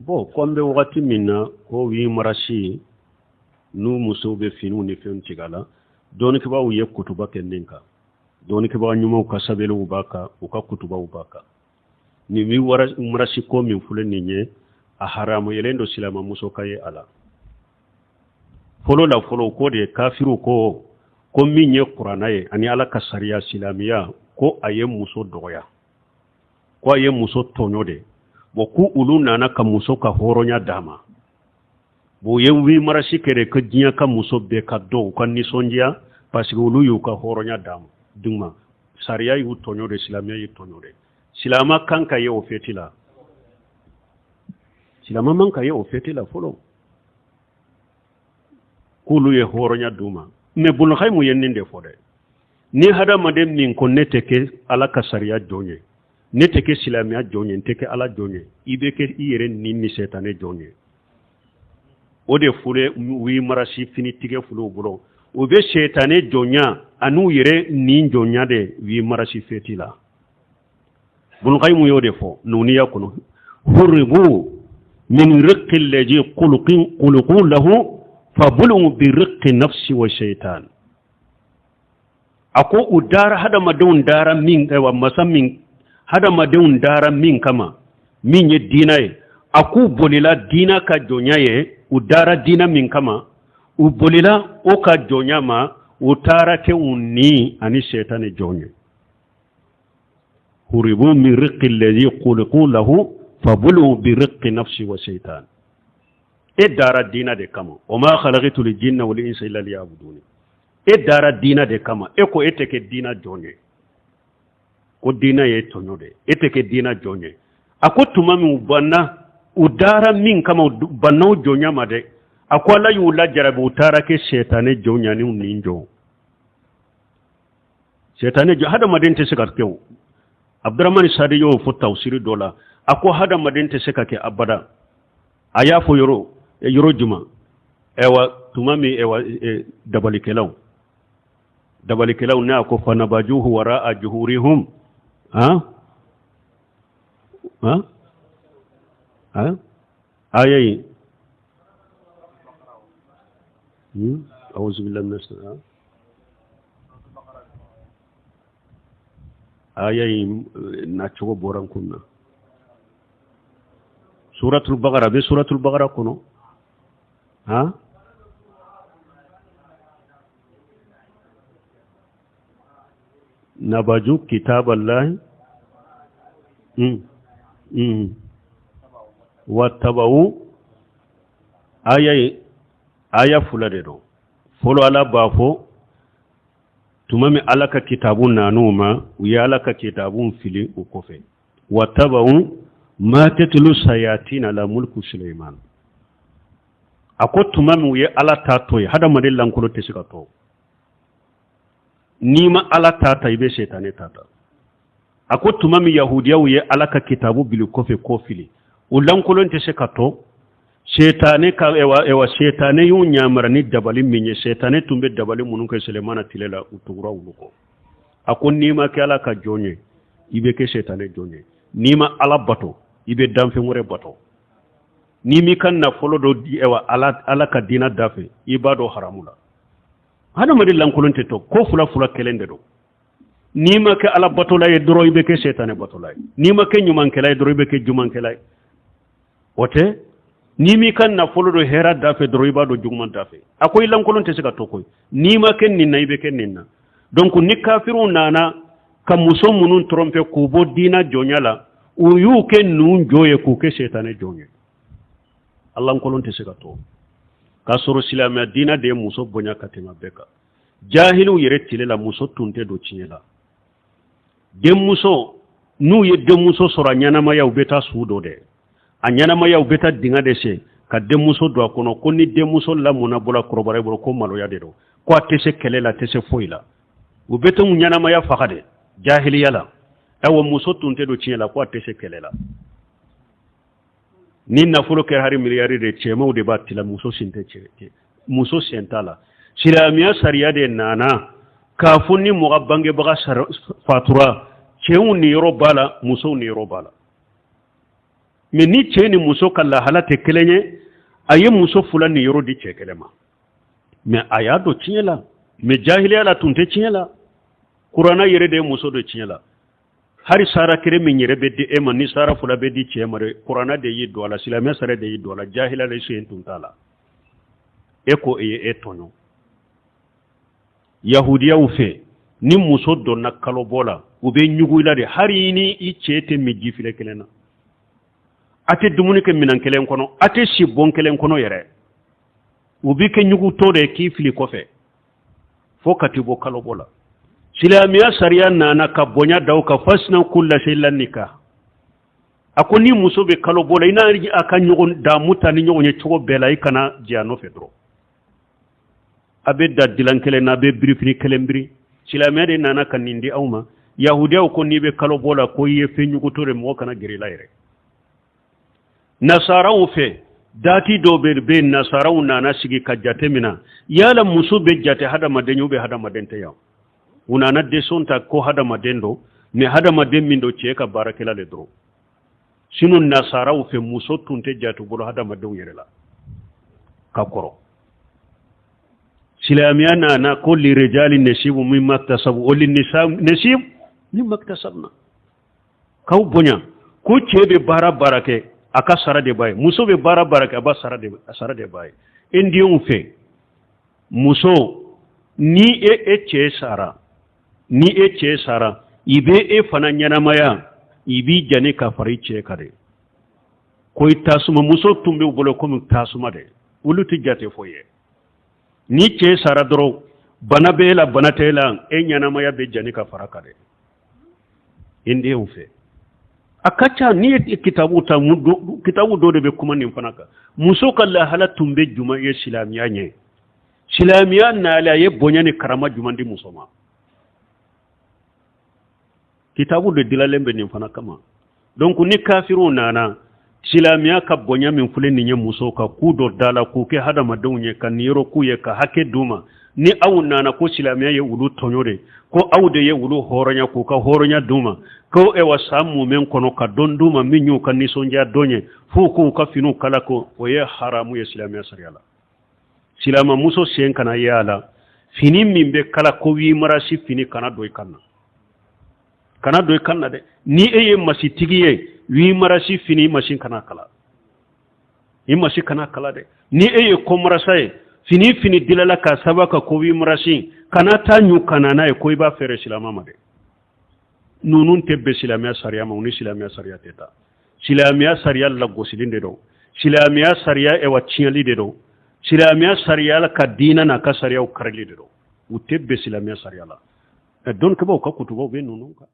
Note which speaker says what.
Speaker 1: Bon, ko an bɛ wagati min na, ko 8 marisi n'u musow bɛ finiw ni fɛnw tigɛ a la, dɔnnikɛbaaw ye kutuba kɛ nin kan. Dɔnnikɛbaa ɲumanw ka sɛbɛnniw b'a kan, u ka kutubaw b'a kan. Nin 8 marisi ko min filɛ nin ye, a haramuyalen don silamɛmuso ka ye a la. Fɔlɔ la fɔlɔ, ko de kafiriw ko ko min ye kuranna ye ani Ala ka sariya silamɛya, ko a ye muso dɔgɔya, ko a ye muso tɔɲɔ de. Bon, ko olu nana ka muso ka hɔrɔnya d'a ma. Bon, u ye 8 marisi kɛ de ko diɲɛ ka muso bɛɛ ka dɔn, u ka nisɔndiya, parce que olu y'u ka hɔrɔnya d'a ma d'u ma. Sariya y'u tɔɲɔ de, silamɛya y'u tɔɲɔ de. Silamɛ kan ka ye o fɛti la? Silamɛ man ka ye o fɛti la fɔlɔ, k'olu ye hɔrɔnya d'u ma. Mais Bulukayimu ye nin de fɔ dɛ: ni hadamaden min ko ne tɛ kɛ Ala ka sariya jɔn ye, ne tɛ kɛ silamɛya jɔn ye, n tɛ kɛ Ala jɔn ye, i bɛ kɛ i yɛrɛ ni ni sɛtanɛ jɔn ye. O de fure 8 marisi fini tigɛ fulu bolo, u bɛ sɛtanɛ jɔnya an'u yɛrɛ ni jɔnya de 8 marisi fɛti la. Bulukayimu y'o de fɔ nuniya kɔnɔ: huribu min riqi lazi khuliqu lahu fabulu bi riqi nafsi wa shaitan. A ko u dara, hadamadenw dara min, wa masa min hadamadenw dara min kama, min ye diina ye, a k'u bolila diina ka jɔnya ye. U dara diina min kama, u bolila o ka jɔnya ma, u taara kɛ u ni ani sɛtanɛ jɔn ye. Huribu min riqi lazi khuliqu lahu fabulu bi riqi nafsi wa shaitan. E dara diina de kama. Wa ma khalaqtul jinna wal insa illa liya'buduni. E dara diina de kama, e ko e tɛ kɛ diina jɔn ye, ko diina ye tɔɲɔ de, e tɛ kɛ diina jɔn ye. A ko tuma min u banna, u dara min kama, u banna o jɔnya ma dɛ, a ko Ala y'u lajarabi, u taara kɛ sɛtanɛ jɔn yanni nin jɔn sɛtanɛ jɔn. Hadamaden tɛ se ka kɛ o. Abdramani Sadi y'o fɔ tafsiri dɔ la. A ko hadamaden tɛ se ka kɛ abada. A y'a fɔ yɔrɔ yɔrɔ juma? Ɛwa, tuma min, ɛwa, dabalikɛlaw ne a ko fanabajuhu wara juhurihum ha ha ha aya in auzu billahi minash aya in nacogo bɔra n kun na. Suratul Bakara bɛ, Suratul Bakara kɔnɔ ha. Nabaju kitaballahi wattabawu. Aya ye aya fila de don. Fɔlɔ, Ala b'a fɔ tuma min Ala ka kitabu nan'u ma, u ye Ala ka kitabu fili u kɔfɛ. Wattabawu ma tatlu sayatin ala mulku Suleiman. A ko tuma min u ye Ala ta to ye, hadamaden lankolon tɛ se ka to. N'i ma Ala ta ta, i bɛ sɛtanɛ ta ta. A ko tuma min yahudiyaw ye Ala ka kitabu bili kɔfɛ k'o fili, u lankolon tɛ se ka to. Sɛtanɛ ka, ɛwa, sɛtanɛ y'u ɲamara ni dabali min ye, sɛtanɛ tun bɛ dabali minnu kɛ Selemana tile la, u tugura olu kɔ. A ko n'i ma kɛ Ala ka jɔn ye, i bɛ kɛ sɛtanɛ jɔn ye. N'i ma Ala bato, i bɛ danfɛn wɛrɛ bato. N'i m'i ka nafolo dɔ di, ɛwa, Ala ka diinɛ da fɛ, i b'a dɔn haramu la. Hadamaden lankolon tɛ to. Ko fila fila kelen de don. N'i ma kɛ Ala batola ye dɔrɔn, i bɛ kɛ sɛtanɛ batola ye. N'i ma kɛ ɲumankɛla ye dɔrɔn, i bɛ kɛ jumankɛla ye. O tɛ, n'i m'i ka nafolo don hɛrɛ da fɛ dɔrɔn, i b'a don juguman da fɛ. A ko i lankolon tɛ se ka to koyi. N'i ma kɛ nin na, i bɛ kɛ nin na. Donc ni kafiriw nana ka muso minnu tromper k'u bɔ diina jɔnya la, u y'u kɛ ninnu jɔn ye, k'u kɛ sɛtanɛ jɔn ye. A lankolon tɛ se ka to, k'a sɔrɔ silamɛya diina de ye muso bonya ka tɛmɛ bɛɛ kan. Jahiliw yɛrɛ tile la, muso tun tɛ don tiɲɛ la. Denmuso, n'u ye denmuso sɔrɔ a ɲɛnamaya, u bɛ taa su dɔ dɛ a ɲɛnamaya, u bɛ taa dingɛ de sen ka denmuso don a kɔnɔ, ko ni denmuso lamɔna bɔra kɔrɔbara bolo, ko maloya de don, ko a tɛ se kɛlɛ la, a tɛ se foyi la. U bɛ taa ɲɛnamaya faga de jahiliya la. Ayiwa, muso tun tɛ don tiɲɛ la, ko a tɛ se kɛlɛ la. Ni nafolo kɛra hari miliyari de, cɛmanw de b'a tila, muso sen tɛ, cɛ muso sen t'a la. Silamɛya sariya de nana k'a fɔ ni mɔgɔ bangebaga fatura, cɛw niyɔrɔ b'a la, musow niyɔrɔ b'a la. Mais ni cɛ ni muso ka lahala tɛ kelen ye, a ye muso fila niyɔrɔ di cɛ kelen ma. Mais a y'a don tiɲɛ la, mais jahiliya la tun tɛ tiɲɛ la. Kuranna yɛrɛ de ye muso don tiɲɛ la. Hali sara kelen min yɛrɛ bɛ di e ma, ni sara fila bɛ di cɛ ma dɛ, kuranna de y'i don a la, silamɛ sariya de y'i don a la. Jahiliya la, sen tun t'a la. E ko e ye e tɔɲɔ. Yahudiyaw fɛ, ni muso donna kalobɔ la, u bɛ ɲugu i la de. Hali ni i cɛ tɛ min jifilen kelen na, a tɛ dumuni kɛ minɛn kelen kɔnɔ, a tɛ si bon kelen kɔnɔ yɛrɛ, u b'i kɛ ɲugutɔ de k'i fili kɔfɛ fo ka t'i bɔ kalobɔ la. Silamɛya sariya nana ka bonya da o kan. Fasina kulla shay la nikah. A ko ni muso bɛ kalobɔ la, i n'a a ka ɲɔgɔn damu ta ni ɲɔgɔn ye cogo bɛɛ la, i kana jɛ a nɔfɛ dɔrɔn. A bɛ da dilan kelen na, a bɛ birifini kelen biri. Silamɛya de nana ka nin di aw ma. Yahudiyaw ko n'i bɛ kalo bɔ la, ko i ye fɛn ɲugutɔ de, mɔgɔ kana gɛrɛ i la yɛrɛ. Nasaraw fɛ, dati dɔw bɛ yen, nasaraw nana sigi ka jate minɛ yala muso bɛ jate hadamaden ye ou bien hadamaden tɛ yan. U nana décision ta ko hadamaden don, mais hadamaden min don, cɛ ka baarakɛla de dɔrɔn. Sinon nasaraw fɛ, muso tun tɛ jate bolo hadamadenw yɛrɛ la ka kɔrɔ. Silamɛya nana ko lirijali nasibu mimma iktasabu wa linnisa nasibu mimma iktasabna, k'aw bonya. Ko cɛ bɛ baara baara kɛ, a ka sara de b'a ye. Muso bɛ baara baara kɛ, a b'a sara de, a sara de b'a ye. Indienw fɛ, muso, ni e cɛ sara, ni e cɛ sara, i bɛ e fana ɲɛnamaya, i b'i jani ka fara i cɛ kan de. Ko i tasuma, muso tun b'u bolo komi tasuma de, olu tɛ jate foyi ye. Ni cɛ sara dɔrɔn, bana bɛ e la, bana tɛ e la, e ɲɛnamaya bɛ jani ka fara kan de. Indienw fɛ, a ka ca. N'i ye kitabu ta, kitabu dɔ de bɛ kuma nin fana kan. Muso ka lahala tun bɛ jumɛn ye silamɛya ɲɛ? Silamɛya nalen, a ye bonya ni karama jumɛn di muso ma? Kitabu de dilalen bɛ nin fana kama. Donc ni kafiriw nana, silamɛya ka bonya min filɛ nin ye musow ka k'u dɔ da la, k'u kɛ hadamadenw ye, ka niyɔrɔ k'u ye, ka hakɛ d'u ma, ni aw nana ko silamɛya ye olu tɔɲɔ de, ko aw de ye olu hɔrɔnya, k'u ka hɔrɔnya d'u ma, ko ewa san mumɛ kɔnɔ ka don d'u ma min y'u ka nisɔndiya don ye, f'u k'u ka finiw kala, ko o ye haramu ye silamɛya sariya la. Silamɛmuso sen kana ye a la. Fini min bɛ kala ko 8 mars, fini kana don i kan na, kana don i kan na dɛ. Ni e ye masitigi ye, 8 mars fini, i masi kana kala, i masi kana kala dɛ. Ni e ye kɔmarasa ye, fini fini dilala ka saba ka ko 8 mars, kana taa ɲu ka na n'a ye ko i b'a feere silama ma dɛ. Ninnu tɛ bɛn silamɛya sariya ma, u ni silamɛya sariya tɛ taa. Silamɛya sariya lagosilen de don, silamɛya sariya ewa tiɲɛli de don, silamɛya sariya ka diinɛ n'a ka sariyaw karili de don. U tɛ bɛn silamɛya sariya la. Dɔnnikɛbaaw ka kutubaw bɛ ninnu kan.